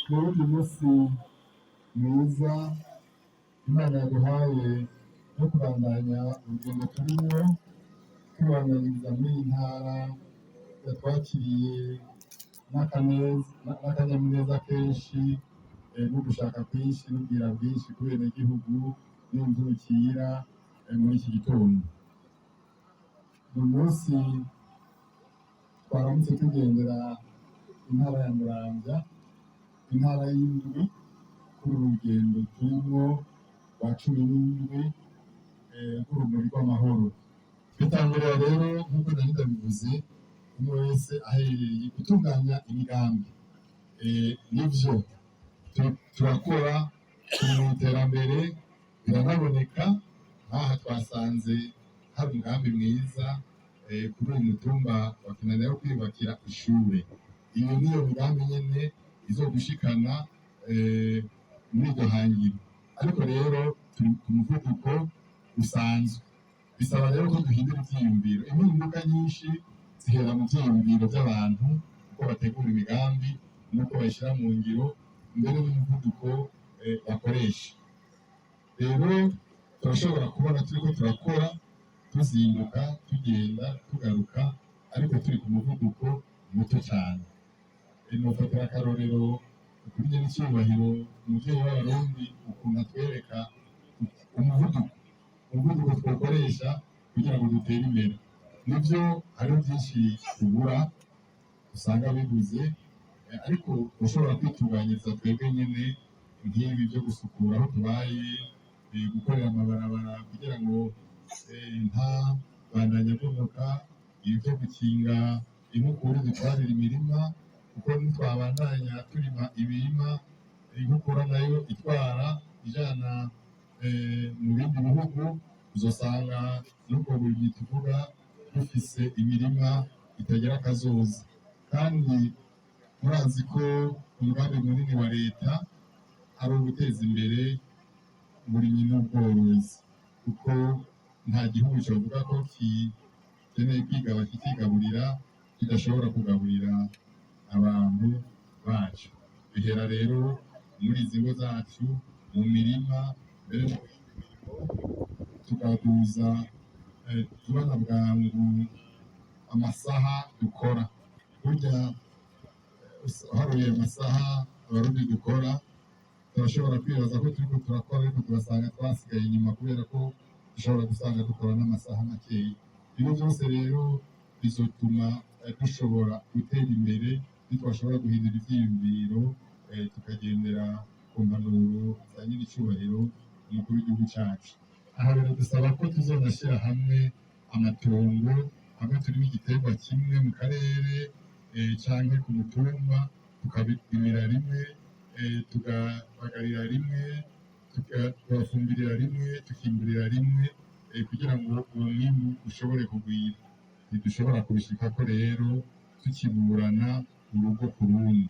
Ni uwundi munsi mwiza Imana yaduhaye wo kubandanya urugendo turimwo, tubandanyiriza muri iyi ntara yatwakiriye n'akanyamuneza kenshi, no gushaka kwinshi n'ubwira bwinshi ku benegihugu n'imvukira muri iki gitondo. Ni umunsi twaramutse tugendera intara ya Muramvya, intara y'indwi kuri uru rugendo turimwo rwa 17 rw'urumuri rw'amahoro. Bitangurira rero, nk'uko nari ndabivuze, umwe wese aherereye gutunganya imigambi. Nivyo turakora, turi mu iterambere, biranaboneka. Nk'aha twasanze hari umugambi mwiza kuri uyu mutumba wa Kinanira wo kwiyubakira ishure. Iyo niyo migambi nyene izogushikana muri iryo hangiro, ariko rero turi ku muvuduko usanzwe. Bisaba rero ko duhindura ivyiyumviro. Impinduka nyinshi zihera mu vyiyumviro vy'abantu, uko bategura imigambi n'uko bayishira mu ngiro, mbere n'umuvuduko bakoresha. Rero turashobora kubona turiko turakora, tuzinduka, tugenda, tugaruka, ariko turi ku muvuduko muto cyane. Nofatira akarorero kuri nyiricyubahiro umuvyeyi w'Abarundi, ukuntu atwereka umuvuduko twokoresha kugira ngo dutere imbere. Nivyo, hariho byinshi tubura, usanga bibuze, ariko ushobora kwitunganyiriza twebwe nyene, nk'ibi byo gusukura aho tubaye, gukorera amabarabara kugira ngo nta bandanya abomoka, ibi byo gukinga inkukura zitwarira imirima, kuko nitwabandanya turima imirima, inkukura nayo itwara ijana mu bindi bihugu, uzosanga n'ubwo burimyi tuvuga bufise imirima itagira akazoza. Kandi murazi ko umugambi munini wa leta ari uguteza imbere uburimyi n'ubworozi, kuko nta gihugu covuga ko kikeneye kwigaba kikigaburira kidashobora kugaburira abantu bacu. Bihera rero muri izi ngo zacu, mu mirima, mbere no mu yindi mirimo, tukaduza tubana bwangu amasaha dukora. Burya uharuye amasaha Abarundi dukora, turashobora kwibaza ko turiko turakora, ariko turasanga twasigaye inyuma, kubera ko dushobora gusanga dukora n'amasaha makeya. Ibyo byose rero bizotuma dushobora gutera imbere nitwashobora guhindura ivyiyumviro, tukagendera ku mpanuro za nyir'icyubahiro umukuru w'igihugu cacu. Aha rero dusaba ko tuzonashyira hamwe amatongo, hamwe turimo igiterwa kimwe mu karere canke ku mutumba, tukabipimira rimwe, tukabagarira rimwe, tugafumbirira rimwe, tukimburira rimwe, kugira ngo uwo mwimbu ushobore kugwira. Ntidushobora kubishikako rero tukiburana urugo ku rundi.